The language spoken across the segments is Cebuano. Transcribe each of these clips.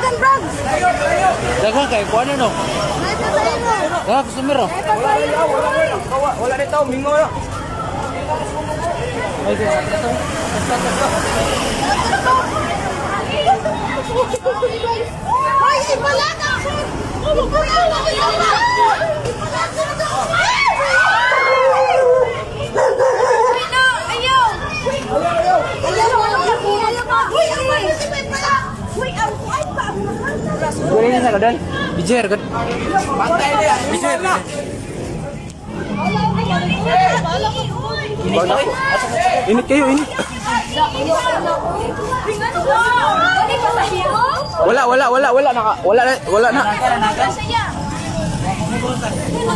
Dagan, Brad. Daghang kay kuan ano? May pasahero. Daghang customer oh. May pasahero. Wala nito, mingo na. Ay, kay sa to. Hoy, ibalaga ako! Ibalaga ako! Ibalaga ako! Ayaw! Ayaw! Uy, ang pharmacy may pala! Uy, ang ay pa! Guli na sa kadal. Bijer gud. Pantay na. Bijer na. Init kayo, init. Wala, wala, wala, wala naka, wala na, wala na.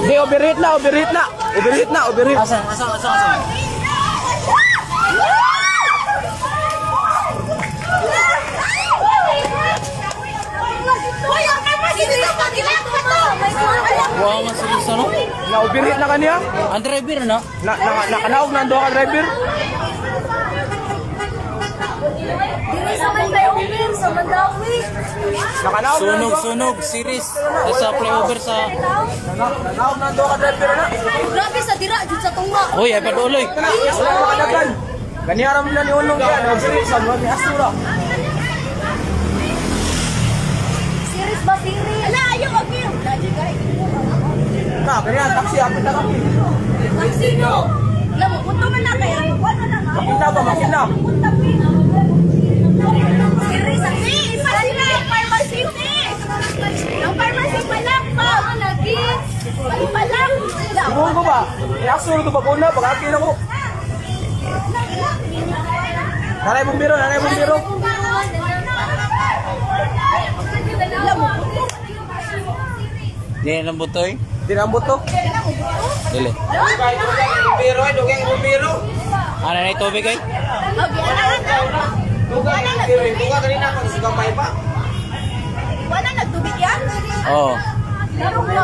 Di overheat na, overheat na. Overheat na, overheat. Asa asa asa asa. Uy, ang pharmacy dito, pagilan pa to! Wow, man seryoso no. Na overheat na kaniya. Ang driver no. Na na nakanaog na ang duha ka driver. Dili sa may flyover, sa Mandawi. Nakanaog na ang Sunog duha. sunog series sa flyover sa Nakanaog na ang duha ka driver na. Grabe sa dira, jud sa tunga. Hoy, ay paduloy. Wala na kadagan. Ganiya ra man nila ni ulong kaya na overheat sa mga ni asura. Series ba series? Ala, ayaw agil. Lagi kay. Na, ganiya taxi apit na kami. Taxi no. Alam mo, punto man na kaya. Wala na na. Makina ba, makina? Series ang si pa sila ang pharmacy. Ang pharmacy pa lang pa. Lagi. Pa lang. Ibuhon ko ba? Ni asura to pag una pag akin ako. Naray bumbiro, naray bumbiro. Alam mo, punto. Di na butoy. Di na ambot to. Dili. Bumbiro ay dugay bumbiro. Ana na tubig ay. Dugay bumbiro, duga kanina pag sigamay pa. Wala nagtubig yan? Oh. Laro ba?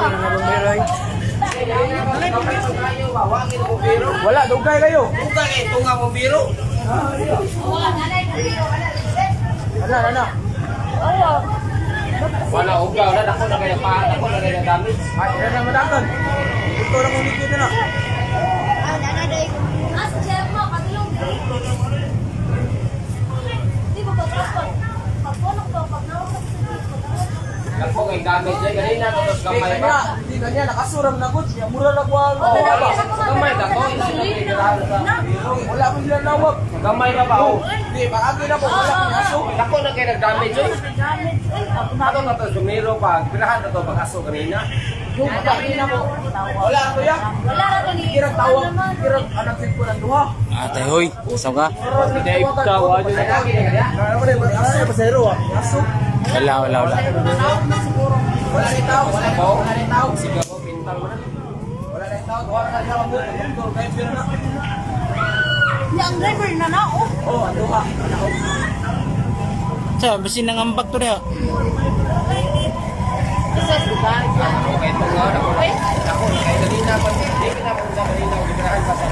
Wala, dugay kayo. Dugay kay tunga bumbiro. Ana, ana. Wala uga, wala dako na kaya pa, dako na kaya damage. Ay, ana na madagan. Ito na kong dito na. Ah, sa Gemma, katulong diri. Di ba pag pagpunok ba, pag nawag ka sa beach, Dako kay damage ay kanina ko Kay gamay kanya, pa. di kanya nakasuram na gud, siya mura na kuha. Oh, Wala Gamay dako wala mo sila nawag. Gamay ra ba? Oh, di pag akin ako wala kang aso. Dako na kay nagdamage oy. Ato na to sumiro pa, pirahan na to pag aso kanina. Yung pag akin ako, wala to ya. Wala ra to ni. Kirang tawag, kirang anak ko ng duha. Ate hoy, sa ka? Aso pasero ah. Aso. Wala wala wala. Wala ni tao, wala ni tao, wala ni tao. Sige ko pintal mo na. Wala ni tao, duha na siya mabot. Doktor, driver na. Yang driver na na oh. Oh, ang duha. Sa basin nangambag to diha. Okay tunga dako. Dako na kay kanina pa. Di na ko kanina ko pirahan pa sa.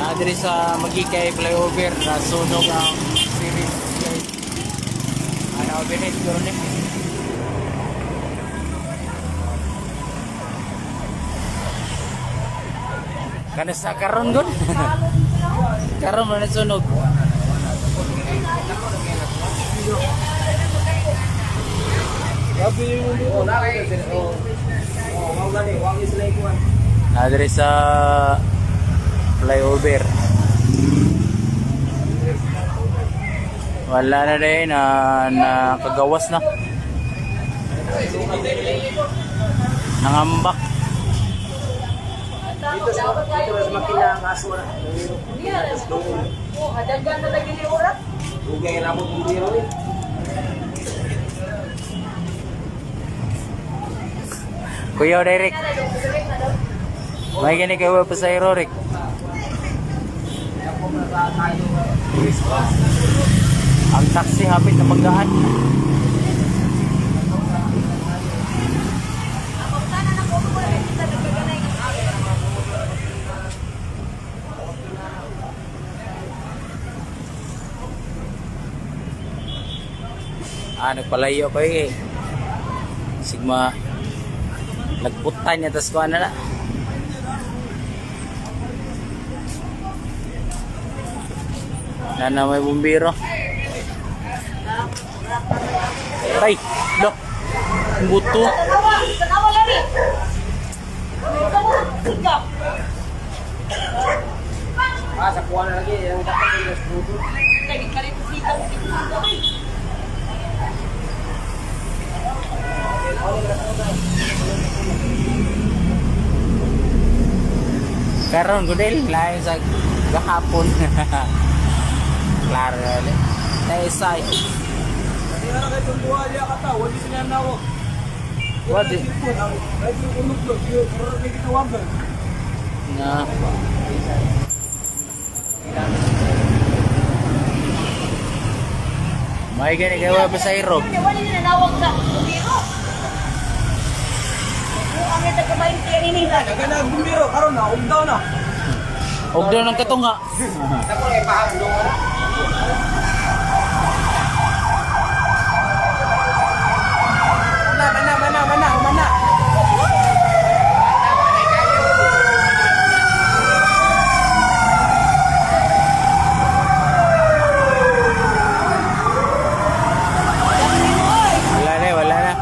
Ah, diri sa Magikay flyover na sunog ang series guys. Ana overhead siguro ni. Kana sa karon gud. Karon man nasunog. Oh, na kay oh. Oh, mao gani, wa gyud sila ikuan. Ah, diri sa flyover. Wala na rin na nakagawas na. Nangambak. Dito sa makina ang aso na. Dugay na mo bumbiro ni. Kuya Derek. May gani kayo pa sa Rick. Ang taxi hapit na pagdaan. Ah, nagpalayo ko eh. Sigma nagputan niya tas kuha na na. Na may bumbiro. Ay, lo. Buto. Tanawa lagi. Sikap. Ah, sa kuha na lagi. Ang dapat yung eskudo. Lagi kalit sikap sikap. Karon gudel lain sa gahapon. Klaro na. Tayo. Hindi na kay tumbuha liya ka ta, wala sila nawag. What? Ay, yung unog lo, yung may gitawagan. Na. May gani kay wa pa sa Europe. Wala na nanawag sa biro. Ang ita kabayin tiyan ini. Nagana bumbiro karon na, ugdaw na. Og daw ng katunga. Dako na ipahamdong. Mana mana mana mana mana. Wala na, wala na.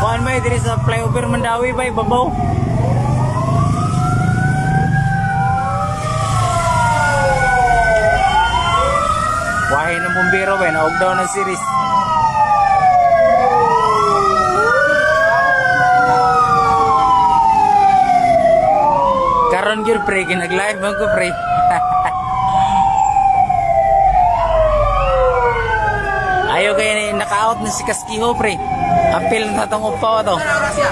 Kuan bay diri sa flyover Mandawi bay babaw. Wahay ng bumbero bay naog daw ng series. Karon gyud pre kinag-live man ko pre. Ayo kay ni naka-out na si Kaskiho pre. Apil na tong upaw to. Ano oras ya?